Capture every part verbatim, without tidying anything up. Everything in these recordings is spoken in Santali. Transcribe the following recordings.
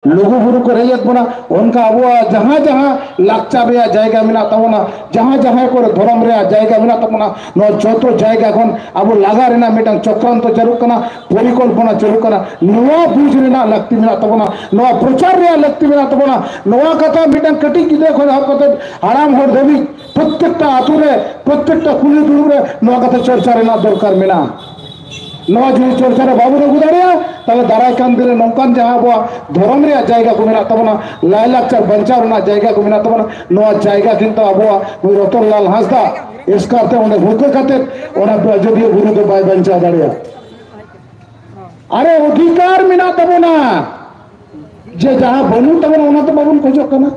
ᱞᱩᱜᱩ ᱵᱩᱨᱩ ᱠᱚ ᱨᱮᱡᱮᱫ ᱵᱚᱱᱟ, ᱚᱱᱠᱟ ᱟᱵᱚᱣᱟᱜ ᱡᱟᱦᱟᱸ ᱡᱟᱦᱟᱸ ᱞᱟᱠᱪᱟᱨ ᱨᱮᱭᱟᱜ ᱡᱟᱭᱜᱟ ᱢᱮᱱᱟᱜ ᱛᱟᱵᱚᱱᱟ, ᱡᱟᱦᱟᱸ ᱡᱟᱦᱟᱸ ᱠᱚᱨᱮ ᱫᱷᱚᱨᱚᱢ ᱨᱮᱭᱟᱜ ᱡᱟᱭᱜᱟ ᱢᱮᱱᱟᱜ ᱛᱟᱵᱚᱱᱟ, ᱱᱚᱣᱟ ᱡᱚᱛᱚ ᱡᱟᱭᱜᱟ ᱠᱷᱚᱱ ᱟᱵᱚ ᱞᱟᱜᱟ ᱨᱮᱱᱟᱜ ᱢᱤᱫᱴᱟᱝ ᱪᱚᱠᱨᱟᱱᱛᱚ ᱪᱟᱹᱞᱩᱜ ᱠᱟᱱᱟ, ᱯᱚᱨᱤᱠᱚᱞᱯᱚᱱᱟ ᱪᱟᱹᱞᱩᱜ ᱠᱟᱱᱟ᱾ ᱱᱚᱣᱟ ᱵᱩᱡᱽ ᱨᱮᱱᱟᱜ ᱞᱟᱹᱠᱛᱤ ᱢᱮᱱᱟᱜ ᱛᱟᱵᱚᱱᱟ, ᱱᱚᱣᱟ ᱯᱨᱚᱪᱟᱨ ᱨᱮᱭᱟᱜ ᱞᱟᱹᱠᱛᱤ ᱢᱮᱱᱟᱜ ᱛᱟᱵᱚᱱᱟ᱾ ᱱᱚᱣᱟ ᱠᱟᱛᱷᱟ ᱢᱤᱫᱴᱟᱝ ᱠᱟᱹᱴᱤᱡ ᱜᱤᱫᱽᱨᱟᱹ ᱠᱷᱚᱱ ᱮᱦᱚᱵ ᱠᱟᱛᱮ ᱦᱟᱲᱟᱢ ᱦᱚᱲ ᱫᱷᱟᱹᱵᱤᱡ ᱯᱨᱚᱛᱮᱠᱴᱟ ᱟᱛᱳ ᱨᱮ, ᱯᱨᱚᱛᱮᱠᱴᱟ ᱠᱩᱞᱦᱤ ᱫᱩᱲᱩᱵ ᱨᱮ ᱱᱚᱣᱟ ᱠᱟᱛᱷᱟ ᱪᱚᱨᱪᱟ ᱨᱮᱱᱟᱜ ᱫᱚᱨᱠᱟᱨ ᱢᱮᱱᱟᱜᱼᱟ᱾ ᱱᱚᱣᱟ ᱡᱩᱫᱤ ᱪᱚᱨᱪᱟ ᱨᱮ ᱵᱟᱵᱚᱱ ᱟᱹᱜᱩ ᱫᱟᱲᱮᱭᱟᱜᱼᱟ, ᱛᱟᱦᱚᱞᱮ ᱫᱟᱨᱟᱭ ᱠᱟᱱ ᱫᱤᱱ ᱨᱮ ᱱᱚᱝᱠᱟᱱ ᱡᱟᱦᱟᱸ ᱟᱵᱚᱣᱟᱜ ᱫᱷᱚᱨᱚᱢ ᱨᱮᱭᱟᱜ ᱡᱟᱭᱜᱟ ᱠᱚ ᱢᱮᱱᱟᱜ ᱛᱟᱵᱚᱱᱟ, ᱞᱟᱭᱞᱟᱠᱪᱟᱨ ᱵᱟᱧᱪᱟᱣ ᱨᱮᱱᱟᱜ ᱡᱟᱭᱜᱟ ᱠᱚ ᱢᱮᱱᱟᱜ ᱛᱟᱵᱚᱱᱟ, ᱱᱚᱣᱟ ᱡᱟᱭᱜᱟ ᱠᱤᱱᱛᱩ ᱟᱵᱚᱣᱟᱜ ᱱᱩᱭ ᱨᱚᱛᱚᱱ ᱞᱟᱞ ᱦᱟᱸᱥᱫᱟ ᱮᱥᱠᱟᱨ ᱛᱮ ᱚᱸᱰᱮ ᱦᱩᱠᱟᱹ ᱠᱟᱛᱮ ᱚᱱᱟ ᱟᱡᱚᱫᱤᱭᱟᱹ ᱵᱩᱨᱩ ᱫᱚ ᱵᱟᱭ ᱵᱟᱧᱪᱟᱣ ᱫᱟᱲᱮᱭᱟᱜᱼᱟ᱾ ᱟᱨᱮ, ᱚᱫᱷᱤᱠᱟᱨ ᱢᱮᱱᱟᱜ ᱛᱟᱵᱚᱱᱟ᱾ ᱡᱮ ᱡᱟᱦᱟᱸ ᱵᱟᱹᱱᱩᱜ ᱛᱟᱵᱚᱱᱟ, ᱚᱱᱟ ᱛᱚ ᱵᱟᱵᱚᱱ ᱠᱷᱚᱡᱚᱜ ᱠᱟᱱᱟ᱾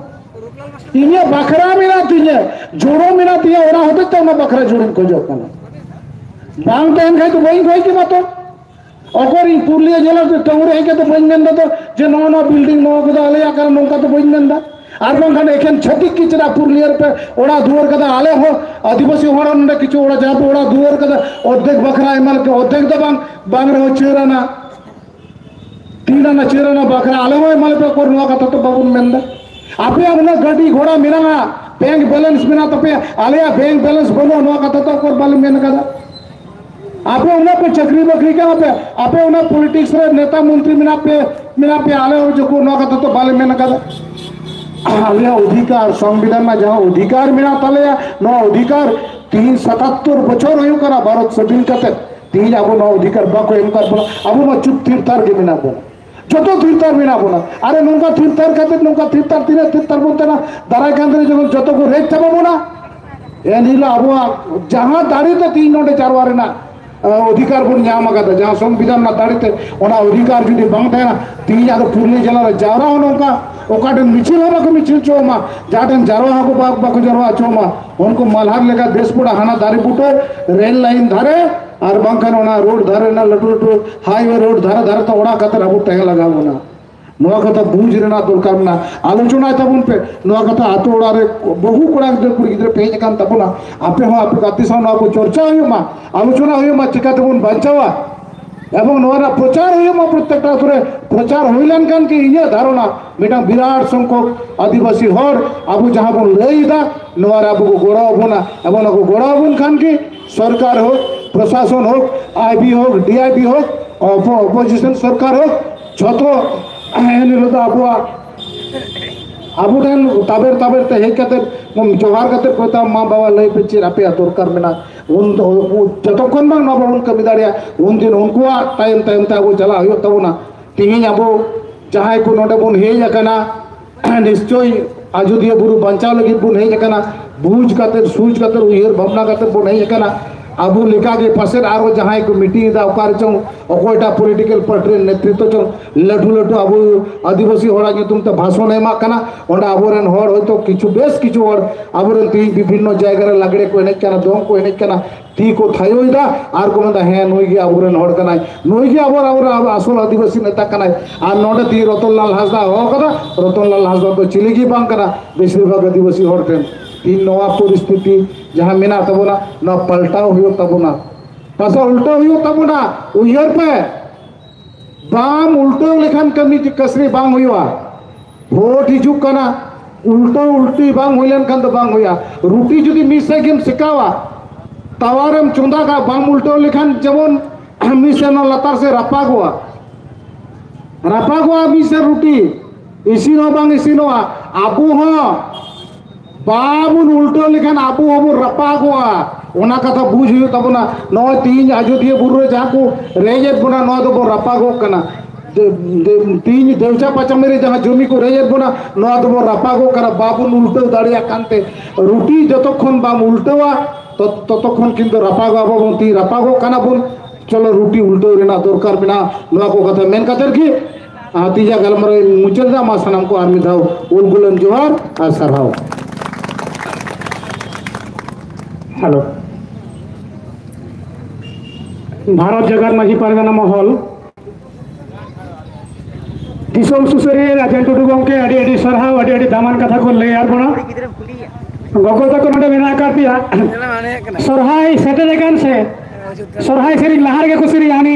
ᱤᱧᱟᱹᱜ ᱵᱟᱠᱷᱨᱟ ᱢᱮᱱᱟᱜ ᱛᱤᱧᱟᱹ, ᱡᱩᱲᱟᱹ ᱢᱮᱱᱟᱜ ᱛᱤᱧᱟᱹ, ᱚᱱᱟ ᱦᱚᱛᱮᱡ ᱛᱮ ᱚᱱᱟ ᱵᱟᱠᱷᱨᱟ ᱡᱩᱲᱟᱹᱧ ᱠᱷᱚᱡᱚᱜ ᱠᱟᱱᱟ᱾ ᱵᱟᱝ ᱛᱟᱦᱮᱱ ᱠᱷᱟᱡ ᱫᱚ ᱵᱟᱹᱧ ᱠᱷᱚᱡ ᱠᱮᱢᱟ ᱛᱚ᱾ ᱚᱠᱚᱨ ᱤᱧ ᱯᱩᱨᱩᱞᱤᱭᱟᱹ ᱡᱮᱞᱟ ᱨᱮ ᱴᱟᱹᱣᱩ ᱨᱮ ᱦᱮᱡ ᱠᱟᱛᱮ ᱵᱟᱹᱧ ᱢᱮᱱ ᱫᱟ ᱛᱚ ᱡᱮ ᱱᱚᱜᱼᱚ ᱱᱚᱣᱟ ᱵᱤᱞᱰᱤᱝ ᱱᱚᱣᱟ ᱠᱚᱫᱚ ᱟᱞᱮᱭᱟᱜ ᱠᱟᱱᱟ, ᱱᱚᱝᱠᱟ ᱫᱚ ᱵᱟᱹᱧ ᱢᱮᱱ ᱫᱟ᱾ ᱟᱨ ᱵᱟᱝᱠᱷᱟᱱ ᱮᱠᱷᱮᱱ ᱪᱷᱟᱹᱛᱤᱠ ᱜᱮ ᱪᱮᱫᱟᱜ ᱯᱩᱨᱩᱞᱤᱭᱟᱹ ᱨᱮᱯᱮ ᱚᱲᱟᱜ ᱫᱩᱣᱟᱹᱨ ᱠᱟᱫᱟ? ᱟᱞᱮ ᱦᱚᱸ ᱟᱹᱫᱤᱵᱟᱹᱥᱤ ᱦᱚᱲ ᱱᱚᱰᱮ ᱠᱤᱪᱷᱩ ᱚᱲᱟᱜ, ᱡᱟᱦᱟᱸ ᱯᱮ ᱚᱲᱟᱜ ᱫᱩᱣᱟᱹᱨ ᱠᱟᱫᱟ, ᱚᱨᱫᱷᱮᱠ ᱵᱟᱠᱷᱨᱟ ᱮᱢᱟᱱ ᱯᱮ, ᱚᱨᱫᱷᱮᱠ ᱫᱚ ᱵᱟᱝ, ᱵᱟᱝ ᱨᱮᱦᱚᱸ ᱪᱟᱹᱨ ᱟᱱᱟ, ᱛᱤᱱ ᱟᱱᱟ ᱪᱟᱹᱨ ᱟᱱᱟ ᱵᱟᱠᱷᱨᱟ ᱟᱞᱮ ᱦᱚᱸ ᱮᱢᱟ ᱞᱮᱯᱮ, ᱚᱠᱚᱨ ᱱᱚᱣᱟ ᱠᱟᱛᱷᱟ ᱛᱚ ᱵᱟᱵᱚᱱ ᱢᱮᱱ ᱫᱟ᱾ ᱟᱯᱮᱭᱟᱜ ᱩᱱᱟᱹᱜ ᱜᱟᱹᱰᱤ ᱜᱷᱚᱲᱟ ᱢᱮᱱᱟᱜᱼᱟ, ᱵᱮᱝᱠ ᱵᱮᱞᱮᱱᱥ ᱢᱮᱱᱟᱜ ᱛᱟᱯᱮᱭᱟ, ᱟᱞᱮᱭᱟᱜ ᱵᱮᱝᱠ ᱵᱮᱞᱮᱱᱥ ᱵᱟᱹᱱᱩᱜᱼᱟ, ᱱᱚᱣᱟ ᱠᱟᱛᱷᱟ ᱛᱚ ᱚᱠᱚᱨ ᱵᱟᱞᱮ ᱢᱮᱱ ᱠᱟᱫᱟ᱾ ᱟᱯᱮ ᱩᱱᱟᱹᱜ ᱯᱮ ᱪᱟᱹᱠᱨᱤ ᱵᱟᱹᱠᱨᱤ ᱠᱟᱱᱟ ᱯᱮ, ᱟᱯᱮ ᱩᱱᱟᱹᱜ ᱯᱚᱞᱤᱴᱤᱠᱥ ᱨᱮ ᱱᱮᱛᱟ ᱢᱚᱱᱛᱨᱤ ᱢᱮᱱᱟᱜ ᱯᱮ, ᱢᱮᱱᱟᱜ ᱯᱮᱭᱟ, ᱟᱞᱮ ᱦᱚᱸ ᱡᱚᱠᱷᱚᱱ ᱱᱚᱣᱟ ᱠᱟᱛᱷᱟ ᱛᱚ ᱵᱟᱞᱮ ᱢᱮᱱ ᱠᱟᱫᱟ᱾ ᱟᱞᱮᱭᱟᱜ ᱚᱫᱷᱤᱠᱟᱨ, ᱥᱚᱝᱵᱤᱫᱷᱟᱱ ᱨᱮᱱᱟᱜ ᱡᱟᱦᱟᱸ ᱚᱫᱷᱤᱠᱟᱨ ᱢᱮᱱᱟᱜ ᱛᱟᱞᱮᱭᱟ, ᱱᱚᱣᱟ ᱚᱫᱷᱤᱠᱟᱨ ᱛᱤᱦᱤᱧ ᱥᱟᱛᱟᱛᱛᱚᱨ ᱵᱚᱪᱷᱚᱨ ᱦᱩᱭᱩᱜ ᱠᱟᱱᱟ ᱵᱷᱟᱨᱚᱛ ᱥᱟᱹᱫᱷᱤᱱ ᱠᱟᱛᱮ, ᱛᱤᱦᱤᱧ ᱟᱵᱚ ᱱᱚᱣᱟ ᱚᱫᱷᱤᱠᱟᱨ ᱵᱟᱠᱚ ᱮᱢ ᱠᱟᱫ ᱵᱚᱱᱟ, ᱟᱵᱚ ᱢᱟ ᱪᱩᱯ ᱛᱷᱤᱨ ᱛᱷᱟᱨ ᱜᱮ ᱢᱮᱱᱟᱜ ᱵᱚᱱᱟ᱾ ᱡᱚᱛᱚ ᱛᱷᱤᱨ ᱛᱷᱟᱨ ᱢᱮᱱᱟᱜ ᱵᱚᱱᱟ᱾ ᱟᱨᱮ, ᱱᱚᱝᱠᱟ ᱛᱷᱤᱨ ᱛᱷᱟᱨ ᱠᱟᱛᱮ, ᱱᱚᱝᱠᱟ ᱛᱷᱤᱨ ᱛᱷᱟᱨ, ᱛᱤᱱᱟᱹᱜ ᱛᱷᱤᱨ ᱛᱷᱟᱨ ᱵᱚᱱ ᱛᱟᱦᱮᱱᱟ? ᱫᱟᱨᱟᱭ ᱠᱟᱱ ᱫᱤᱱ ᱨᱮ ᱡᱚᱠᱷᱚᱱ ᱡᱚᱛᱚ ᱠᱚ ᱨᱮᱡ ᱪᱟᱵᱟ ᱵᱚᱱᱟ, ᱮᱱ ᱦᱤᱞᱳᱜ ᱟᱵᱚᱣᱟᱜ ᱡᱟᱦᱟᱸ ᱫᱟᱲᱮ ᱛᱮ ᱛᱤᱦᱤᱧ ᱱᱚᱰᱮ ᱡᱟᱨᱣᱟ ᱨᱮᱱᱟᱜ, ᱟ, ᱚᱫᱷᱤᱠᱟᱨ ᱵᱚᱱ ᱧᱟᱢ ᱟᱠᱟᱫᱟ, ᱡᱟᱦᱟᱸ ᱥᱚᱝᱵᱤᱫᱷᱟᱱ ᱨᱮᱱᱟᱜ ᱫᱟᱲᱮ ᱛᱮ, ᱚᱱᱟ ᱚᱫᱷᱤᱠᱟᱨ ᱡᱩᱫᱤ ᱵᱟᱝ ᱛᱟᱦᱮᱱᱟ, ᱛᱤᱦᱤᱧ ᱟᱫᱚ ᱯᱩᱨᱩᱞᱤᱭᱟᱹ ᱡᱮᱞᱟ ᱨᱮ ᱡᱟᱣᱨᱟ ᱦᱚᱸ ᱱᱚᱝᱠᱟ, ᱚᱠᱟ ᱴᱷᱮᱱ ᱢᱤᱪᱷᱤᱞ ᱦᱚᱸ ᱵᱟᱠᱚ ᱢᱤᱪᱷᱤᱞ ᱦᱚᱪᱚ ᱟᱢᱟ, ᱡᱟᱦᱟᱸ ᱴᱷᱮᱱ ᱡᱟᱨᱣᱟ ᱦᱚᱸ ᱵᱟ-, ᱵᱟᱠᱚ ᱡᱟᱨᱣᱟ ᱦᱚᱪᱚ ᱟᱢᱟ᱾ ᱩᱱᱠᱩ ᱢᱟᱞᱦᱟᱱ ᱞᱮᱠᱟ ᱫᱮᱥ ᱯᱟᱲᱟ ᱦᱟᱱᱟ ᱫᱟᱨᱮ ᱵᱩᱴᱟᱹ, ᱨᱮᱞ ᱞᱟᱭᱤᱱ ᱫᱷᱟᱨᱮ, ᱟᱨ ᱵᱟᱝᱠᱷᱟᱱ ᱚᱱᱟ ᱨᱳᱰ ᱫᱷᱟᱨᱮ ᱨᱮᱱᱟᱜ ᱞᱟᱹᱴᱩ ᱞᱟᱹᱴᱩ ᱦᱟᱭᱣᱮ ᱨᱳᱰ ᱫᱷᱟᱨᱮ ᱫᱷᱟᱨᱮ ᱛᱮ ᱚᱲᱟᱜ ᱠᱟᱛᱮ ᱟᱵᱚ ᱛᱟᱦᱮᱸ ᱞᱟᱜᱟᱣ ᱵᱚᱱᱟ᱾ ᱱᱚᱣᱟ ᱠᱟᱛᱷᱟ ᱵᱩᱡᱽ ᱨᱮᱱᱟᱜ ᱫᱚᱨᱠᱟᱨ ᱢᱮᱱᱟᱜᱼᱟ᱾ ᱟᱞᱳᱪᱚᱱᱟᱭ ᱛᱟᱵᱚᱱ ᱯᱮ ᱱᱚᱣᱟ ᱠᱟᱛᱷᱟ, ᱟᱛᱳ ᱚᱲᱟᱜ ᱨᱮ ᱵᱚᱦᱩ ᱠᱚᱲᱟ ᱜᱤᱫᱽᱨᱟᱹ ᱠᱩᱲᱤ ᱜᱤᱫᱽᱨᱟᱹ ᱯᱮ ᱦᱮᱡ ᱟᱠᱟᱱ ᱛᱟᱵᱚᱱᱟ, ᱟᱯᱮ ᱦᱚᱸ ᱟᱯᱮ ᱜᱟᱛᱮ ᱥᱟᱶ ᱱᱚᱣᱟ ᱠᱚ ᱪᱚᱨᱪᱟ ᱦᱩᱭᱩᱜ ᱢᱟ, ᱟᱞᱳᱪᱚᱱᱟ ᱦᱩᱭᱩᱜ ᱢᱟ, ᱪᱤᱠᱟᱹ ᱛᱮᱵᱚᱱ ᱵᱟᱧᱪᱟᱣᱟ᱾ ᱮᱵᱚᱝ ᱱᱚᱣᱟ ᱨᱮᱱᱟᱜ ᱯᱨᱚᱪᱟᱨ ᱦᱩᱭᱩᱜ ᱢᱟ ᱯᱨᱚᱛᱮᱠᱴᱟ ᱟᱛᱳ ᱨᱮ᱾ ᱯᱨᱚᱪᱟᱨ ᱦᱩᱭ ᱞᱮᱱᱠᱷᱟᱱ ᱜᱮ ᱤᱧᱟᱹᱜ ᱫᱷᱟᱨᱚᱱᱟ ᱢᱤᱫᱴᱟᱝ ᱵᱤᱨᱟᱴ ᱥᱚᱝᱠᱷᱚᱠ ᱟᱹᱫᱤᱵᱟᱹᱥᱤ ᱦᱚᱲ ᱟᱵᱚ ᱡᱟᱦᱟᱸ ᱵᱚᱱ ᱞᱟᱹᱭ ᱮᱫᱟ, ᱱᱚᱣᱟ ᱨᱮ ᱟᱵᱚ ᱠᱚ ᱜᱚᱲᱚ ᱟᱵᱚᱱᱟ᱾ ᱮᱵᱚᱝ ᱚᱱᱟ ᱠᱚ ᱜᱚᱲᱚ ᱟᱵᱚᱱ ᱠᱷᱟᱱ ᱜᱮ ᱥᱚᱨᱠᱟᱨ ᱦᱳᱠ, ᱯᱨᱚᱥᱟᱥᱚᱱ ᱦᱳᱠ, ᱟᱭᱵᱤ ᱦᱳᱠ, ᱰᱤᱟᱭᱵᱤ ᱦᱳᱠ, ᱚᱯᱚ-, ᱚᱯᱳᱡᱤᱥᱚᱱ ᱥᱚᱨᱠᱟᱨ ᱦᱳᱠ, ᱡᱷᱚᱛᱚ ᱮᱱ ᱦᱤᱞᱳᱜ ᱫᱚ ᱟᱵᱚᱣᱟᱜ ᱟᱵᱚ ᱴᱷᱮᱱ ᱛᱟᱵᱮᱨ ᱛᱟᱵᱮᱨ ᱛᱮ ᱦᱮᱡ ᱠᱟᱛᱮ ᱡᱚᱦᱟᱨ ᱠᱟᱛᱮ ᱠᱚ ᱢᱮᱛᱟᱢᱟ, "ᱢᱟ ᱵᱟᱵᱟ, ᱞᱟᱹᱭ ᱯᱮ ᱪᱮᱫ ᱟᱯᱮᱭᱟᱜ ᱫᱚᱨᱠᱟᱨ ᱢᱮᱱᱟᱜᱼᱟ?" ᱩᱱ ᱫᱚ ᱩᱱᱠᱩ ᱡᱚᱛᱚᱠᱷᱚᱱ ᱵᱟᱝ ᱱᱚᱣᱟ ᱵᱟᱵᱚᱱ ᱠᱟᱹᱢᱤ ᱫᱟᱲᱮᱭᱟᱜᱼᱟ, ᱩᱱᱫᱤᱱ ᱩᱱᱠᱩᱣᱟᱜ ᱛᱟᱭᱚᱢ ᱛᱟᱭᱚᱢ ᱛᱮ ᱟᱵᱚ ᱪᱟᱞᱟᱜ ᱦᱩᱭᱩᱜ ᱛᱟᱵᱚᱱᱟ᱾ ᱛᱮᱦᱮᱧ ᱟᱵᱚ ᱡᱟᱦᱟᱸᱭ ᱠᱚ ᱱᱚᱰᱮ ᱵᱚᱱ ᱦᱮᱡ ᱟᱠᱟᱱᱟ, ᱱᱤᱥᱪᱳᱭ ᱟᱡᱚᱫᱤᱭᱟᱹ ᱵᱩᱨᱩ ᱵᱟᱧᱪᱟᱣ ᱞᱟᱹᱜᱤᱫ ᱵᱚᱱ ᱦᱮᱡ ᱟᱠᱟᱱᱟ᱾ ᱵᱩᱡᱽ ᱠᱟᱛᱮ, ᱥᱩᱡᱽ ᱠᱟᱛᱮ, ᱩᱭᱦᱟᱹᱨ ᱵᱷᱟᱵᱽᱱᱟ ᱠᱟᱛᱮ ᱵᱚᱱ ᱦᱮᱡ ᱟᱠᱟᱱᱟ᱾ ᱟᱵᱚ ᱞᱮᱠᱟ ᱜᱮ ᱯᱟᱥᱮᱡ ᱟᱨᱚ ᱡᱟᱦᱟᱸᱭ ᱠᱚ ᱢᱤᱴᱤᱝ ᱮᱫᱟ, ᱚᱠᱟ ᱨᱮᱪᱚᱝ, ᱚᱠᱚᱭᱴᱟᱜ ᱯᱚᱞᱤᱴᱤᱠᱮᱞ ᱯᱟᱨᱴᱤ ᱨᱮᱱ ᱱᱮᱛᱨᱤᱛᱵ ᱪᱚᱝ, ᱞᱟᱹᱴᱩ ᱞᱟᱹᱴᱩ ᱟᱵᱚ ᱟᱹᱫᱤᱵᱟᱹᱥᱤ ᱦᱚᱲᱟᱜ ᱧᱩᱛᱩᱢ ᱛᱮ ᱵᱷᱟᱥᱚᱱ ᱮ ᱮᱢᱟᱜ ᱠᱟᱱᱟ᱾ ᱚᱸᱰᱮ ᱟᱵᱚᱨᱮᱱ ᱦᱚᱲ ᱦᱚᱭᱛᱳ ᱠᱤᱪᱷᱩ, ᱵᱮᱥ ᱠᱤᱪᱷᱩ ᱦᱚᱲ ᱟᱵᱚᱨᱮᱱ ᱛᱮᱦᱮᱧ ᱵᱤᱵᱷᱤᱱᱱᱚ ᱡᱟᱭᱜᱟ ᱨᱮ ᱞᱟᱜᱽᱲᱮ ᱠᱚ ᱮᱱᱮᱡ ᱠᱟᱱᱟ, ᱫᱚᱝ ᱠᱚ ᱮᱱᱮᱡ ᱠᱟᱱᱟ, ᱛᱤ ᱠᱚ ᱛᱷᱟᱭᱚᱭᱮᱫᱟ ᱟᱨ ᱠᱚ ᱢᱮᱱᱫᱟ, "ᱦᱮᱸ, ᱱᱩᱭ ᱜᱮ ᱟᱵᱚᱨᱮᱱ ᱦᱚᱲ ᱠᱟᱱᱟᱭ, ᱱᱩᱭ ᱜᱮ ᱟᱵᱚ, ᱟᱵᱚ, ᱟᱵᱚ ᱟᱥᱚᱞ ᱟᱹᱫᱤᱵᱟᱹᱥᱤ ᱱᱮᱛᱟ ᱠᱟᱱᱟᱭ᱾" ᱟᱨ ᱱᱚᱰᱮ ᱛᱤᱦᱤᱧ ᱨᱚᱛᱚᱱ ᱞᱟᱞ ᱦᱟᱸᱥᱫᱟ ᱦᱚᱦᱚ ᱠᱟᱫᱟ, ᱨᱚᱛᱚᱱ ᱞᱟᱞ ᱦᱟᱸᱥᱫᱟ ᱫᱚ ᱪᱤᱞᱤ ᱜᱮ ᱵᱟᱝ ᱠᱟᱱᱟ, ᱵᱮᱥᱤᱨ ᱵᱷᱟᱜᱽ ᱟᱹᱫᱤᱵᱟᱹᱥᱤ ᱦᱚᱲ ᱴᱷᱮᱱ᱾ ᱛᱤᱦᱤᱧ ᱱᱚᱣᱟ ᱯᱚᱨᱤᱥᱛᱷᱤᱛᱤ ᱡᱟᱦᱟᱸ ᱢᱮᱱᱟᱜ ᱛᱟᱵᱚᱱᱟ, ᱱᱚᱣᱟ ᱯᱟᱞᱴᱟᱣ ᱦᱩᱭᱩᱜ ᱛᱟᱵᱚᱱᱟ, ᱯᱟᱥᱮ ᱩᱞᱴᱟᱹᱣ ᱦᱩᱭᱩᱜ ᱛᱟᱵᱚᱱᱟ᱾ ᱩᱭᱦᱟᱹᱨ ᱯᱮ, ᱵᱟᱢ ᱩᱞᱴᱟᱹᱣ ᱞᱮᱠᱷᱟᱱ ᱠᱟᱹᱢᱤ ᱠᱟᱹᱥᱱᱤ ᱵᱟᱝ ᱦᱩᱭᱩᱜᱼᱟ᱾ ᱵᱷᱳᱴ ᱦᱤᱡᱩᱜ ᱠᱟᱱᱟ, ᱩᱞᱴᱟᱹᱣ ᱩᱞᱴᱤ ᱵᱟᱝ ᱦᱩᱭ ᱞᱮᱱᱠᱷᱟᱱ ᱫᱚ ᱵᱟᱝ ᱦᱩᱭᱩᱜᱼᱟ᱾ ᱨᱩᱴᱤ ᱡᱩᱫᱤ ᱢᱤᱫ ᱥᱮᱫ ᱜᱮᱢ ᱥᱮᱠᱟᱣᱟ, ᱛᱟᱣᱟᱨᱮᱢ ᱪᱚᱸᱫᱟ ᱠᱟᱜ, ᱵᱟᱢ ᱩᱞᱴᱟᱹᱣ ᱞᱮᱠᱷᱟᱱ ᱡᱮᱢᱚᱱ ᱢᱤᱫ ᱥᱮᱫ ᱚᱱᱟ ᱞᱟᱛᱟᱨ ᱥᱮᱫ ᱨᱟᱯᱟᱜᱚᱜᱼᱟ, ᱨᱟᱯᱟᱜᱚᱜᱼᱟ ᱢᱤᱫ ᱥᱮᱫ ᱨᱩᱴᱤ, ᱤᱥᱤᱱ ᱦᱚᱸ ᱵᱟᱝ ᱤᱥᱤᱱᱚᱜᱼᱟ᱾ ᱟᱵᱚ ᱦᱚᱸ ᱵᱟᱵᱚᱱ ᱩᱞᱴᱟᱹᱣ ᱞᱮᱠᱷᱟᱱ ᱟᱵᱚ ᱦᱚᱸᱵᱚᱱ ᱨᱟᱯᱟᱜᱚᱜᱼᱟ᱾ ᱚᱱᱟ ᱠᱟᱛᱷᱟ ᱵᱩᱡᱽ ᱦᱩᱭᱩᱜ ᱛᱟᱵᱚᱱᱟ᱾ ᱱᱚᱜᱼᱚᱭ ᱛᱤᱦᱤᱧ ᱟᱡᱚᱫᱤᱭᱟᱹ ᱵᱩᱨᱩ ᱨᱮ ᱡᱟᱦᱟᱸ ᱠᱚ ᱨᱮᱡ ᱮᱫ ᱵᱚᱱᱟ, ᱱᱚᱣᱟ ᱫᱚᱵᱚᱱ ᱨᱟᱯᱟᱜᱚᱜ ᱠᱟᱱᱟ᱾ ᱫᱮ-, ᱫᱮ-, ᱛᱤᱦᱤᱧ ᱫᱮᱣᱪᱟ ᱯᱟᱪᱟᱢᱤ ᱨᱮ ᱡᱟᱦᱟᱸ ᱡᱚᱢᱤ ᱠᱚ ᱨᱮᱡ ᱮᱫ ᱵᱚᱱᱟ, ᱱᱚᱣᱟ ᱫᱚᱵᱚᱱ ᱨᱟᱯᱟᱜᱚᱜ ᱠᱟᱱᱟ, ᱵᱟᱵᱚᱱ ᱩᱞᱴᱟᱹᱣ ᱫᱟᱲᱮᱭᱟᱜ ᱠᱟᱱᱛᱮ᱾ ᱨᱩᱴᱤ ᱡᱚᱛᱚᱠᱷᱚᱱ ᱵᱟᱢ ᱩᱞᱴᱟᱹᱣᱟ, ᱛᱚ-, ᱛᱚᱛᱚᱠᱷᱚᱱ ᱠᱤᱱᱛᱩ ᱨᱟᱯᱟᱜᱚᱜ ᱟᱵᱚᱱ, ᱛᱤᱦᱤᱧ ᱨᱟᱯᱟᱜᱚᱜ ᱠᱟᱱᱟ ᱵᱚᱱ᱾ ᱪᱚᱞᱚ, ᱨᱩᱴᱤ ᱩᱞᱴᱟᱹᱣ ᱨᱮᱱᱟᱜ ᱫᱚᱨᱠᱟᱨ ᱢᱮᱱᱟᱜᱼᱟ᱾ ᱱᱚᱣᱟ ᱠᱚ ᱠᱟᱛᱷᱟ ᱢᱮᱱ ᱠᱟᱛᱮᱫ ᱜᱮ, ᱟᱨ ᱛᱤᱦᱤᱧᱟᱜ ᱜᱟᱞᱢᱟᱨᱟᱣ ᱤᱧ ᱢᱩᱪᱟᱹᱫ ᱮᱫᱟ᱾ ᱢᱟ ᱥᱟᱱᱟᱢ ᱠᱚ ᱟᱨ ᱢᱤᱫ ᱫᱷᱟᱣ ᱩᱞ ᱜᱩᱞᱟᱱ ᱡᱚᱦᱟᱨ ᱟᱨ ᱥᱟᱨᱦᱟᱣ᱾ ᱦᱮᱞᱳ᱾ ᱵᱷᱟᱨᱚᱛ ᱡᱟᱠᱟᱛ ᱢᱟᱹᱡᱷᱤ ᱯᱟᱨᱜᱟᱱᱟ ᱢᱚᱦᱚᱞ, ᱫᱤᱥᱚᱢ ᱥᱩᱥᱟᱹᱨᱤᱭᱟᱹ ᱨᱟᱡᱮᱱ ᱴᱩᱰᱩ ᱜᱚᱢᱠᱮ, ᱟᱹᱰᱤ ᱟᱹᱰᱤ ᱥᱟᱨᱦᱟᱣ, ᱟᱹᱰᱤ ᱟᱹᱰᱤ ᱫᱟᱢᱟᱱ ᱠᱟᱛᱷᱟ ᱠᱚ ᱞᱟᱹᱭ ᱟᱫ ᱵᱚᱱᱟ᱾ ᱜᱚᱜᱚ ᱛᱟᱠᱚ ᱱᱚᱰᱮ ᱢᱮᱱᱟᱜ ᱟᱠᱟᱫ ᱯᱮᱭᱟ᱾ ᱥᱚᱨᱦᱟᱭ ᱥᱮᱴᱮᱨ ᱟᱠᱟᱱ ᱥᱮ, ᱥᱚᱨᱦᱟᱭ ᱥᱮᱨᱮᱧ ᱞᱟᱦᱟ ᱨᱮᱜᱮ ᱠᱚ ᱥᱮᱨᱮᱧᱟ, ᱦᱟᱹᱱᱤ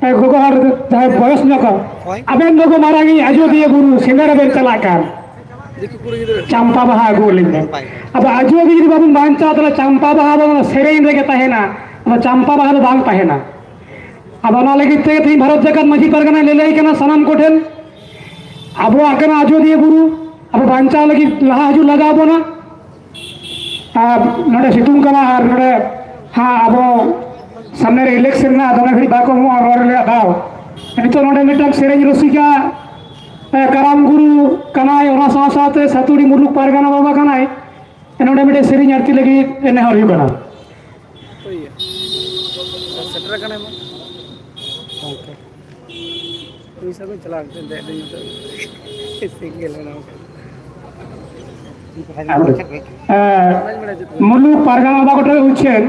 ᱮ, ᱜᱚᱜᱚ ᱦᱚᱲ ᱡᱟᱦᱟᱸᱭ ᱵᱚᱭᱚᱥ ᱧᱚᱜ ᱠᱚ, ᱚᱠᱚᱭ? ᱟᱵᱮᱱ ᱫᱚ ᱜᱚ ᱢᱟᱨᱟᱝ ᱤᱡ ᱟᱡᱚᱫᱤᱭᱟᱹ ᱵᱩᱨᱩ ᱥᱮᱸᱫᱽᱨᱟ ᱵᱮᱱ ᱪᱟᱞᱟᱜ ᱠᱟᱱ, ᱫᱤᱠᱩ ᱠᱩᱲᱤ ᱜᱤᱫᱽᱨᱟᱹ᱾ ᱪᱟᱢᱯᱟ ᱵᱟᱦᱟ ᱟᱹᱜᱩ ᱟᱹᱞᱤᱧ ᱵᱮᱱ᱾ ᱱᱟᱯᱟᱭ᱾ ᱟᱫᱚ ᱟᱡᱚᱫᱤᱭᱟᱹ ᱡᱩᱫᱤ ᱵᱟᱵᱚᱱ ᱵᱟᱧᱪᱟᱣ, ᱛᱟᱦᱚᱞᱮ ᱪᱟᱢᱯᱟ ᱵᱟᱦᱟ ᱫᱚ ᱚᱱᱟ ᱥᱮᱨᱮᱧ ᱨᱮᱜᱮ ᱛᱟᱦᱮᱱᱟ, ᱟᱫᱚ ᱪᱟᱢᱯᱟ ᱵᱟᱦᱟ ᱫᱚ ᱵᱟᱝ ᱛᱟᱦᱮᱱᱟ᱾ ᱟᱫᱚ ᱚᱱᱟ ᱞᱟᱹᱜᱤᱫ ᱛᱮ ᱛᱮᱦᱮᱧ ᱵᱷᱟᱨᱚᱛ ᱡᱟᱠᱟᱛ ᱢᱟᱹᱡᱷᱤ ᱯᱟᱨᱜᱟᱱᱟ ᱞᱟᱹᱞᱟᱹᱭ ᱠᱟᱱᱟ ᱥᱟᱱᱟᱢ ᱠᱚᱴᱷᱮᱱ, ᱟᱵᱚᱣᱟᱜ ᱠᱟᱱᱟ ᱟᱡᱚᱫᱤᱭᱟᱹ ᱵᱩᱨᱩ, ᱟᱵᱚ ᱵᱟᱧᱪᱟᱣ ᱞᱟᱹᱜᱤᱫ ᱞᱟᱦᱟ ᱦᱤᱡᱩᱜ ᱞᱟᱜᱟᱣ ᱵᱚᱱᱟ᱾ ᱟᱨ ᱱᱚᱰᱮ ᱥᱤᱛᱩᱝ ᱠᱟᱱᱟ, ᱟᱨ ᱱᱚᱰᱮ ᱦᱟᱸᱜ ᱟᱵᱚ ᱥᱟᱢᱱᱮ ᱨᱮ election ᱨᱮᱱᱟᱜ ᱫᱚᱢᱮ ᱜᱷᱟᱹᱲᱤᱡ ᱵᱟᱠᱚ ᱮᱢᱚᱜᱼᱟ ᱨᱚᱲ ᱨᱮᱭᱟᱜ ᱫᱟᱣ᱾ ᱱᱤᱛᱚᱜ ᱱᱚᱰᱮ ᱢᱤᱫᱴᱟᱝ ᱥᱮᱨᱮᱧ ᱨᱩᱥᱤᱠᱟ, ᱮ, ᱠᱟᱨᱟᱢ ᱜᱩᱨᱩ ᱠᱟᱱᱟᱭ, ᱚᱱᱟ ᱥᱟᱶ ᱥᱟᱶᱛᱮ ᱥᱟᱹᱛᱩᱲᱤ ᱢᱩᱞᱩᱠ ᱯᱟᱨᱜᱟᱱᱟ ᱵᱟᱵᱟ ᱠᱟᱱᱟᱭ᱾ ᱱᱚᱰᱮ ᱢᱤᱫᱴᱮᱱ ᱥᱮᱨᱮᱧ ᱟᱨᱛᱤ ᱞᱟᱹᱜᱤᱫ ᱱᱮᱦᱚᱨ ᱦᱩᱭᱩᱜ ᱠᱟᱱᱟ᱾ ᱥᱮᱴᱮᱨ ᱟᱠᱟᱱᱟᱭ ᱢᱟ᱾ ᱜᱚᱝᱠᱮ᱾ ᱩᱱᱤ ᱥᱟᱶ ᱠᱚ ᱪᱟᱞᱟᱣ ᱠᱟᱛᱮ ᱫᱮᱡ ᱫᱩᱧ ᱢᱮᱛᱟᱫ ᱠᱚᱣᱟ᱾ ᱥᱤᱝᱜᱮᱞ ᱦᱮᱱᱟᱢ᱾ ᱮ, ᱢᱩᱞᱩᱠ ᱯᱟᱨᱜᱟᱱᱟ ᱵᱟᱵᱟ ᱠᱚᱴᱷᱮᱱ ᱩᱪᱷᱟᱹᱱ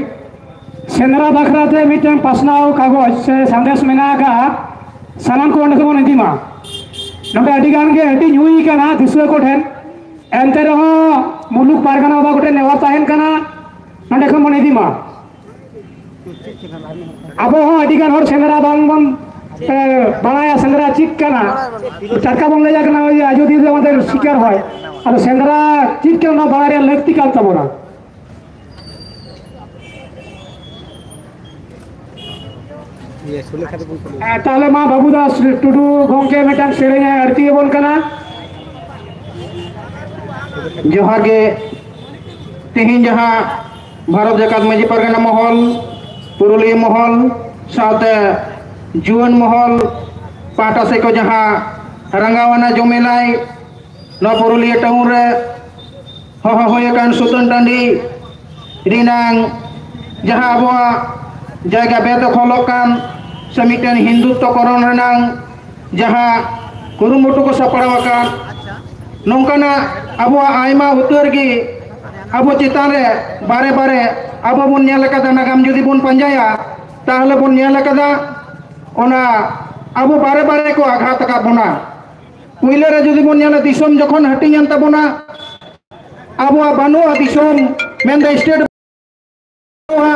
ᱥᱮᱸᱫᱽᱨᱟ ᱵᱟᱠᱷᱨᱟ ᱛᱮ ᱢᱤᱫᱴᱟᱝ ᱯᱟᱥᱱᱟᱣ ᱠᱟᱜᱚᱡᱽ ᱥᱮ ᱥᱟᱸᱫᱮᱥ ᱢᱮᱱᱟᱜ ᱟᱠᱟᱫᱼᱟ, ᱥᱟᱱᱟᱢ ᱠᱚ ᱚᱸᱰᱮ ᱜᱮᱵᱚᱱ ᱤᱫᱤ ᱢᱟ᱾ ᱱᱚᱰᱮ ᱟᱹᱰᱤ ᱜᱟᱱ ᱜᱮ ᱦᱟᱹᱴᱤᱧ ᱦᱩᱭ ᱟᱠᱟᱱᱟ ᱫᱤᱥᱩᱣᱟᱹ ᱠᱚᱴᱷᱮᱱ, ᱮᱱᱛᱮ ᱨᱮᱦᱚᱸ ᱢᱩᱞᱩᱠ ᱯᱟᱨᱜᱟᱱᱟ ᱵᱟᱵᱟ ᱠᱚᱴᱷᱮᱱ ᱱᱮᱦᱚᱨ ᱛᱟᱦᱮᱱ ᱠᱟᱱᱟ, ᱱᱚᱰᱮ ᱠᱷᱚᱱ ᱵᱚᱱ ᱤᱫᱤ ᱢᱟ᱾ ᱟᱵᱚ ᱦᱚᱸ ᱟᱹᱰᱤ ᱜᱟᱱ ᱦᱚᱲ ᱥᱮᱸᱫᱽᱨᱟ ᱵᱟᱝ ᱵᱚᱱ, ᱮ, ᱵᱟᱲᱟᱭᱟ, ᱥᱮᱸᱫᱽᱨᱟ ᱪᱮᱫ ᱠᱟᱱᱟ᱾ ᱴᱟᱴᱠᱟ ᱵᱚᱱ ᱞᱟᱹᱭᱟ ᱠᱟᱱᱟ, ᱳᱭ ᱟᱡᱚᱫᱤᱭᱟᱹ ᱫᱚ ᱟᱢᱟᱫᱮᱨ ᱥᱤᱠᱟᱨ ᱦᱚᱭ᱾ ᱟᱫᱚ ᱥᱮᱸᱫᱽᱨᱟ ᱪᱮᱫ ᱠᱟᱱᱟ, ᱚᱱᱟ ᱵᱟᱲᱟᱭ ᱨᱮᱭᱟᱜ ᱞᱟᱹᱠᱛᱤ ᱠᱟᱱ ᱛᱟᱵᱚᱱᱟ᱾ ᱤᱭᱟᱹ, ᱥᱩᱞᱮᱠᱷᱟ ᱫᱚ ᱵᱚᱱ ᱠᱩᱞᱤ᱾ ᱮ, ᱛᱟᱦᱞᱮ ᱢᱟ ᱵᱟᱹᱵᱩ ᱫᱟᱥ ᱴᱩᱰᱩ ᱜᱚᱢᱠᱮ ᱢᱤᱫᱴᱟᱝ ᱥᱮᱨᱮᱧ ᱮ ᱟᱹᱲᱛᱤ ᱟᱵᱚᱱ ᱠᱟᱱᱟ᱾ ᱡᱚᱦᱟᱨ ᱜᱮ᱾ ᱛᱮᱦᱮᱧ ᱡᱟᱦᱟᱸ ᱵᱷᱟᱨᱚᱛ ᱡᱟᱠᱟᱛ ᱢᱟᱹᱡᱷᱤ ᱯᱟᱨᱜᱟᱱᱟ ᱢᱚᱦᱚᱞ, ᱯᱩᱨᱩᱞᱤᱭᱟᱹ ᱢᱚᱦᱚᱞ, ᱥᱟᱶᱛᱮ ᱡᱩᱣᱟᱹᱱ ᱢᱚᱦᱚᱞ ᱯᱟᱦᱴᱟ ᱥᱮᱫ ᱠᱚ ᱡᱟᱦᱟᱸ ᱨᱟᱸᱜᱟᱣ ᱟᱱᱟ ᱡᱚᱢᱮᱞᱟᱭ ᱱᱚᱣᱟ ᱯᱩᱨᱩᱞᱤᱭᱟᱹ ᱴᱟᱣᱩᱱ ᱨᱮ ᱦᱚᱦᱚ ᱦᱩᱭ ᱟᱠᱟᱱ ᱥᱩᱛᱟᱹᱱ ᱴᱟᱺᱰᱤ ᱨᱮᱱᱟᱝ ᱡᱟᱦᱟᱸ ᱟᱵᱚᱣᱟᱜ ᱡᱟᱭᱜᱟ ᱵᱮᱫᱚᱠᱷᱚᱞᱚᱜ ᱠᱟᱱ ᱥᱮ ᱢᱤᱫᱴᱮᱱ ᱦᱤᱱᱫᱩᱛᱛᱚ ᱠᱚᱨᱚᱱ ᱨᱮᱱᱟᱝ ᱡᱟᱦᱟᱸ ᱠᱩᱨᱩᱢᱩᱴᱩ ᱠᱚ ᱥᱟᱯᱲᱟᱣ ᱟᱠᱟᱫ, ᱱᱚᱝᱠᱟᱱᱟᱜ ᱟᱵᱚᱣᱟᱜ ᱟᱭᱢᱟ ᱩᱛᱟᱹᱨ ᱜᱮ ᱟᱵᱚ ᱪᱮᱛᱟᱱ ᱨᱮ ᱵᱟᱨᱮ ᱵᱟᱨᱮ ᱟᱵᱚ ᱵᱚᱱ ᱧᱮᱞ ᱟᱠᱟᱫᱟ᱾ ᱱᱟᱜᱟᱢ ᱡᱩᱫᱤ ᱵᱚᱱ ᱯᱟᱸᱡᱟᱭᱟ, ᱛᱟᱦᱚᱞᱮ ᱵᱚᱱ ᱧᱮᱞ ᱟᱠᱟᱫᱟ, ᱚᱱᱟ ᱟᱵᱚ ᱵᱟᱨᱮ ᱵᱟᱨᱮ ᱠᱚ ᱟᱜᱷᱟᱛ ᱟᱠᱟᱫ ᱵᱚᱱᱟ᱾ ᱯᱩᱭᱞᱟᱹ ᱨᱮ ᱡᱩᱫᱤ ᱵᱚᱱ ᱧᱮᱞᱟ, ᱫᱤᱥᱚᱢ ᱡᱚᱠᱷᱚᱱ ᱦᱟᱹᱴᱤᱧ ᱮᱱ ᱛᱟᱵᱚᱱᱟ, ᱟᱵᱚᱣᱟᱜ ᱵᱟᱹᱱᱩᱜᱼᱟ ᱫᱤᱥᱚᱢ, ᱢᱮᱱᱫᱚ state ᱵᱟᱹᱱᱩᱜᱼᱟ,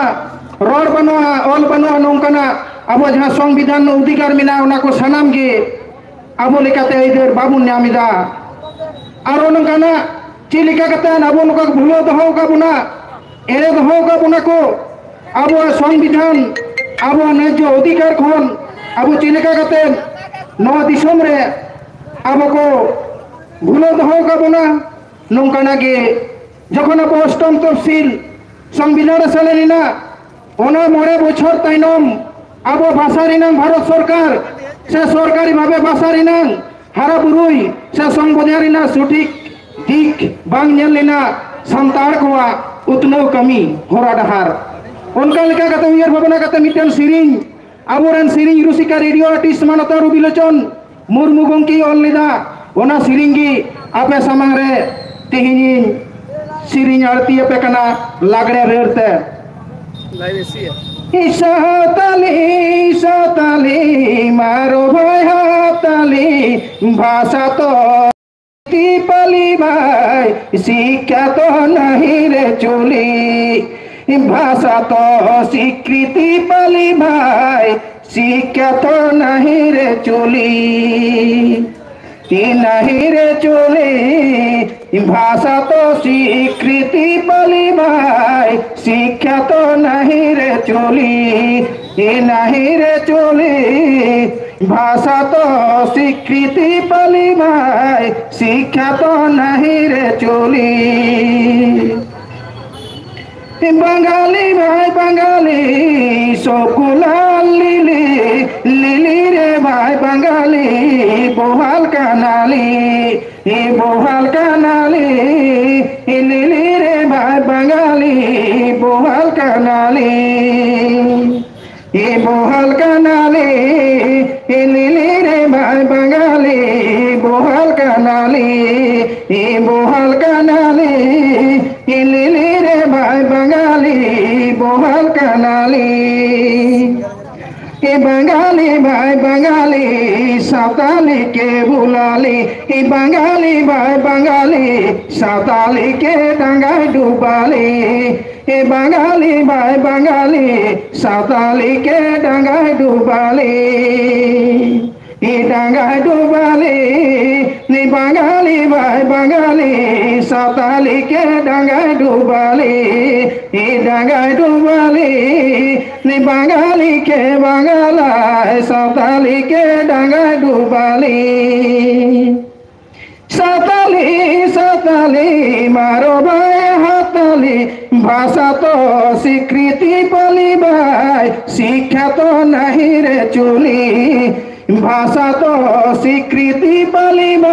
ᱨᱚᱲ ᱵᱟᱹᱱᱩᱜᱼᱟ, ᱚᱞ ᱵᱟᱹᱱᱩᱜᱼᱟ, ᱱᱚᱝᱠᱟᱱᱟᱜ ᱟᱵᱚ ᱡᱟᱦᱟᱸ ᱥᱚᱝᱵᱤᱫᱷᱟᱱ ᱚᱫᱷᱤᱠᱟᱨ ᱢᱮᱱᱟᱜᱼᱟ, ᱚᱱᱟ ᱠᱚ ᱥᱟᱱᱟᱢ ᱜᱮ ᱟᱵᱚ ᱞᱮᱠᱟᱛᱮ ᱟᱹᱭᱫᱟᱹᱨ ᱵᱟᱵᱚᱱ ᱧᱟᱢ ᱮᱫᱟ᱾ ᱟᱨᱚ ᱱᱚᱝᱠᱟᱱᱟᱜ ᱪᱮᱫ ᱞᱮᱠᱟ ᱠᱟᱛᱮ ᱟᱵᱚ ᱱᱚᱝᱠᱟ ᱠᱚ ᱵᱷᱩᱞᱟᱹᱣ ᱫᱚᱦᱚ ᱟᱠᱟᱫ ᱵᱚᱱᱟ, ᱮᱲᱮ ᱫᱚᱦᱚ ᱟᱠᱟᱫ ᱵᱚᱱᱟ ᱠᱚ, ᱟᱵᱚᱣᱟᱜ ᱥᱚᱝᱵᱤᱫᱷᱟᱱ, ᱟᱵᱚᱣᱟᱜ ᱱᱟᱡᱽᱡᱚ ᱚᱫᱷᱤᱠᱟᱨ ᱠᱷᱚᱱ ᱟᱵᱚ ᱪᱮᱫ ᱞᱮᱠᱟ ᱠᱟᱛᱮ ᱱᱚᱣᱟ ᱫᱤᱥᱚᱢ ᱨᱮ ᱟᱵᱚ ᱠᱚ ᱵᱷᱩᱞᱟᱹᱣ ᱫᱚᱦᱚ ᱟᱠᱟᱫ ᱵᱚᱱᱟ᱾ ᱱᱚᱝᱠᱟᱱᱟᱜ ᱜᱮ ᱡᱚᱠᱷᱚᱱ ᱟᱵᱚ ᱚᱥᱴᱚᱢ ᱛᱚᱯᱥᱤᱞ ᱥᱚᱝᱵᱤᱫᱷᱟᱱ ᱨᱮ ᱥᱮᱞᱮᱫ ᱮᱱᱟ, ᱚᱱᱟ ᱢᱚᱬᱮ ᱵᱚᱪᱷᱚᱨ ᱛᱟᱭᱱᱚᱢ ᱟᱵᱚ ᱵᱷᱟᱥᱟ ᱨᱮᱱᱟᱜ ᱵᱷᱟᱨᱚᱛ ᱥᱚᱨᱠᱟᱨ ᱥᱮ ᱥᱚᱨᱠᱟᱨᱤ ᱵᱷᱟᱵᱮ ᱵᱷᱟᱥᱟ ᱨᱮᱱᱟᱜ ᱦᱟᱨᱟ ᱵᱩᱨᱩᱭ ᱥᱮ ᱥᱚᱝᱵᱚᱫᱷᱟᱱ ᱨᱮᱱᱟᱜ ᱥᱚᱴᱷᱤᱠ ᱫᱤᱠ ᱵᱟᱝ ᱧᱮᱞ ᱞᱮᱱᱟ ᱥᱟᱱᱛᱟᱲ ᱠᱚᱣᱟᱜ ᱩᱛᱱᱟᱹᱣ ᱠᱟᱹᱢᱤ ᱦᱚᱨᱟ ᱰᱟᱦᱟᱨ᱾ ᱚᱱᱠᱟ ᱞᱮᱠᱟ ᱠᱟᱛᱮ ᱩᱭᱦᱟᱹᱨ ᱵᱷᱟᱵᱽᱱᱟ ᱠᱟᱛᱮ ᱢᱤᱫᱴᱮᱱ ᱥᱮᱨᱮᱧ ᱟᱵᱚᱨᱮᱱ ᱥᱮᱨᱮᱧ ᱨᱩᱥᱤᱠᱟ ᱨᱮᱰᱤᱭᱳ ᱟᱨᱴᱤᱥᱴ ᱢᱟᱱᱚᱛᱟᱱ ᱨᱚᱵᱤᱞᱳᱪᱚᱱ ᱢᱩᱨᱢᱩ ᱜᱚᱢᱠᱮᱭ ᱚᱞ ᱞᱮᱫᱟ᱾ ᱚᱱᱟ ᱥᱮᱨᱮᱧ ᱜᱮ ᱟᱯᱮ ᱥᱟᱢᱟᱝ ᱨᱮ ᱛᱮᱦᱮᱧᱤᱧ ᱥᱮᱨᱮᱧ ᱟᱹᱲᱛᱤ ᱟᱯᱮ ᱠᱟᱱᱟ ᱞᱟᱜᱽᱲᱮ ᱨᱟᱹᱲ ᱛᱮ᱾ ᱥᱟᱶᱛᱟᱞᱤ, ᱥᱟᱶᱛᱟᱞᱤ, ᱢᱟᱨᱚ ᱵᱷᱟᱭ ᱦᱟᱛᱟᱞᱤ, ᱵᱷᱟᱥᱟ ᱛᱚ ᱯᱟᱞᱤ ᱵᱷᱟᱭ, ᱥᱤᱠᱠᱷᱟ ᱛᱚ ᱱᱟᱦᱤ ᱨᱮ ᱪᱩᱞᱤ, ᱵᱷᱟᱥᱟ ᱛᱚ ᱥᱤᱠᱨᱤᱛᱤ ᱯᱟᱞᱤ ᱵᱷᱟᱭ, ᱥᱤᱠᱠᱷᱟ ᱛᱚ ᱱᱟᱦᱤ ᱨᱮ ᱪᱩᱞᱤ, ᱛᱤ ᱱᱟᱦᱤ ᱨᱮ ᱪᱩᱞᱤ, ᱵᱷᱟᱥᱟ ᱛᱚ ᱥᱤᱠᱨᱤᱛᱤ ᱯᱟᱞᱤ ᱵᱷᱟᱭ, ᱥᱤᱠᱠᱷᱟ ᱛᱚ ᱱᱟᱦᱤ ᱨᱮ ᱪᱩᱞᱤ, ᱛᱤ ᱱᱟᱦᱤ ᱨᱮ ᱪᱩᱞᱤ, ᱵᱷᱟᱥᱟ ᱛᱚ ᱥᱤᱠᱨᱤᱛᱤ ᱯᱟᱞᱤ ᱵᱷᱟᱭ, ᱥᱤᱠᱠᱷᱟ ᱛᱚ ᱱᱟᱦᱤ ᱨᱮ ᱪᱩᱞᱤ᱾ ᱵᱟᱝᱜᱟᱞᱤ ᱵᱷᱟᱭ ᱵᱟᱝᱜᱟᱞᱤ, ᱥᱚᱠᱩᱞᱟᱞ ᱞᱤᱞᱤ, ᱞᱤᱞᱤ ᱨᱮ ᱵᱷᱟᱭ ᱵᱟᱝᱜᱟᱞᱤ, ᱵᱚᱦᱟᱞ ᱠᱟᱱᱟᱞᱤ, ᱵᱚᱦᱟᱞ ᱠᱟᱱᱟᱞᱤ, ᱞᱤᱞᱤ ᱨᱮ ᱵᱷᱟᱭ ᱵᱟᱝᱜᱟᱞᱤ, ᱵᱚᱦᱟᱞ ᱠᱟᱱᱟᱞᱤ᱾ ᱮ ᱵᱚᱦᱟᱞ ᱠᱟᱱᱟᱞᱮ, ᱮ ᱞᱤᱞᱤ ᱨᱮ ᱵᱟᱭ ᱵᱟᱝᱜᱟᱞᱤ, ᱵᱚᱦᱟᱞ ᱠᱟᱱᱟᱞᱮ, ᱮ ᱵᱚᱦᱟᱞ ᱠᱟᱱᱟᱞᱮ, ᱮ ᱞᱤᱞᱤ ᱨᱮ ᱵᱟᱭ ᱵᱟᱝᱜᱟᱞᱤ, ᱵᱚᱦᱟᱞ ᱠᱟᱱᱟᱞᱮ᱾ ᱮ ᱵᱟᱝᱜᱟᱞᱤ ᱵᱟᱭ ᱵᱟᱝᱜᱟᱞᱤ, ᱥᱟᱶᱛᱟᱞᱤ ᱠᱮ ᱵᱩᱞᱟᱞᱤ, ᱵᱟᱝᱜᱟᱞᱤ ᱵᱟᱭ ᱵᱟᱝᱜᱟᱞᱤ, ᱥᱟᱶᱛᱟᱞᱤ ᱠᱮ ᱰᱟᱸᱜᱟᱭ ᱰᱩᱵᱟᱞᱤ᱾ ᱵᱟᱝᱜᱟᱞᱤ ᱵᱟᱭ ᱵᱟᱝᱜᱟᱞᱤ, ᱥᱟᱶᱛᱟᱞᱤ ᱠᱮ ᱰᱟᱸᱜᱟᱭ ᱰᱩᱵᱟᱞᱤ᱾ ᱰᱟᱸᱜᱟᱭ ᱰᱩᱵᱟᱞᱤ, ᱵᱟᱝᱜᱟᱞᱤ ᱵᱟᱭ ᱵᱟᱝᱜᱟᱞᱤ, ᱥᱟᱶᱛᱟᱞᱤ ᱠᱮ ᱰᱟᱸᱜᱟᱭ ᱰᱩᱵᱟᱞᱤ᱾ ᱰᱟᱸᱜᱟᱭ ᱰᱩᱵᱟᱞᱤ, ᱵᱟᱝᱜᱟᱞᱤ ᱠᱮ ᱵᱟᱝᱜᱟᱞᱟᱭ, ᱥᱟᱶᱛᱟᱞᱤ ᱠᱮ ᱰᱟᱸᱜᱟᱭ ᱰᱩᱵᱟᱞᱤ᱾ ᱥᱟᱶᱛᱟᱞᱤ, ᱥᱟᱶᱛᱟᱞᱤ, ᱢᱟᱨᱚ ᱵᱟᱭ ᱦᱟᱛᱟᱞᱤ, ᱵᱷᱟᱥᱟ ᱛᱚ ᱥᱤᱠᱨᱤᱛᱤ ᱯᱟᱞᱤ ᱵᱟᱭ, ᱥᱤᱠᱠᱷᱟ ᱛᱚ ᱱᱟᱦᱤ ᱨᱮ ᱪᱩᱞᱤ, ᱵᱷᱟᱥᱟ ᱛᱚ ᱥᱤᱠᱨᱤᱛᱤ ᱯᱟᱞᱤ ᱵᱟᱭ᱾